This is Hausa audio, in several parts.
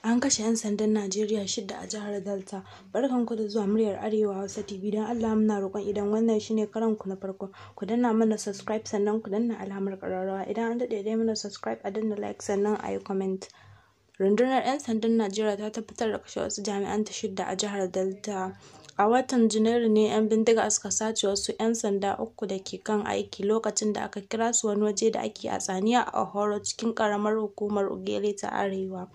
An kashe 'yan sandan Najeriya shidda a jihar Delta. Barkanku da zuwa muryar Arewa Hausa TV. Don Allah muna roƙon idan wannan shine karonku na farko, ku danna mana subscribe sannan ku danna alamar ƙararrawa. Idan an daɗe dai mana subscribe, a danna like sannan a yi comment. Rundunar 'yan sandan Najeriya ta tabbatar da kashe wasu jami'an ta shidda a jihar Delta. A watan Janairu ne 'yan bindiga suka sace wasu 'yan sanda uku da ke kan aiki lokacin da aka kira su wani waje da ake hatsaniya a Horo cikin ƙaramar hukumar Ughelli ta Arewa.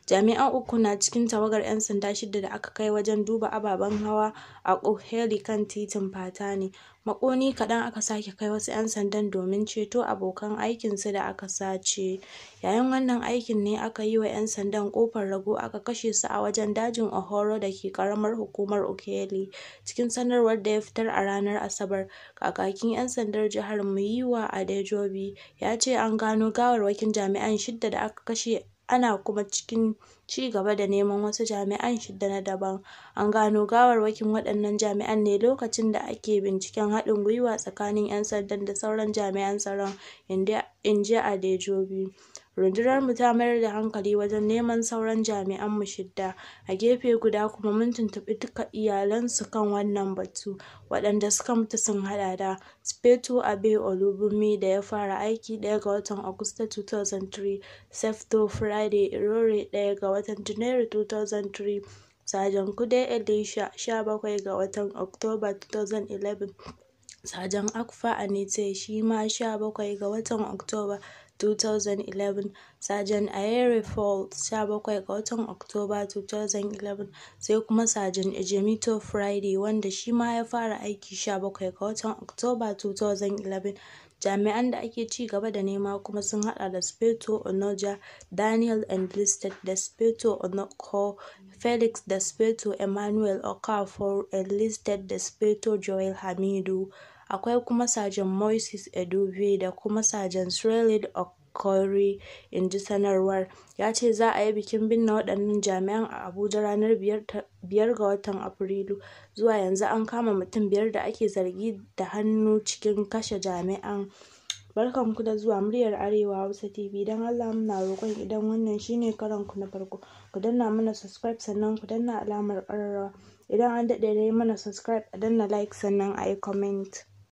Jami'an uku na cikin tawagar 'yan sanda shidda da aka kai wajen duba ababen hawa a Ughelli kan titin Patani. Makonni kaɗan aka sake kai wasu 'yan sandan domin ceto abokan aikinsu da aka sace. Yayin wannan aikin ne aka yi wa 'yan sandan ƙofar rago aka kashe su a wajen dajin Ohoro da ke ƙaramar hukumar Ughelli. Cikin sanarwar da ya fitar a ranar Asabar, kakakin 'yan sandar jihar Muyiwa Adejobi ya ce an gano gawarwakin jami'an shidda da aka kashe, ana kuma cikin ci gaba da neman wasu jami'an shidda na daban. An gano gawarwakin waɗannan jami'an ne lokacin da ake binciken haɗin gwiwa tsakanin 'yan sandan da sauran jami'an tsaron, in ji Adejobi. Rundunarmu ta mayar da hankali wajen neman sauran jami'anmu shidda, a gefe guda kuma mun tuntuɓi duka iyalansu kan wannan batu. Waɗanda suka mutu sun haɗa da: Sufeto Abe Olubunmi da ya fara aiki 1 ga watan Agusta 2003, Sufeto Friday Irore 1 ga watan Janairu 2003, Sajan Kude Elisha 17 ga watan Oktoba 2011, Sajan Akfa Anite shi ma 17 ga watan Oktoba 2011, Sajan Ayere Paul 17 ga watan Oktoba 2011, sai kuma Sajan Ejimito Friday wanda shi ma ya fara aiki 17 ga watan Oktoba 2011. Jami'an da ake ci gaba da nema kuma sun haɗa da Sufeto Onoja Daniel (enlisted) da Sufeto Onoko Felix da Sufeto Emmanuel Okafor (enlisted) da Sufeto Joel Hamidu. Akwai kuma Sajan Moises Eduvie da kuma Sajan Cyril Okorie, in ji sanarwar. Ya ce za a yi bikin binne waɗannan jami'an a Abuja ranar 5 ga watan Afrilu. Zuwa yanzu an kama mutum biyar da ake zargi da hannu cikin kashe jami'an. Barkanku da zuwa muryar Arewa Hausa TV. Don Allah muna roƙon idan wannan shine karonku na farko, ku danna mana subscribe sannan ku danna alamar ƙararrawa. Idan an daɗe dai mana subscribe, a danna like sannan a yi comment.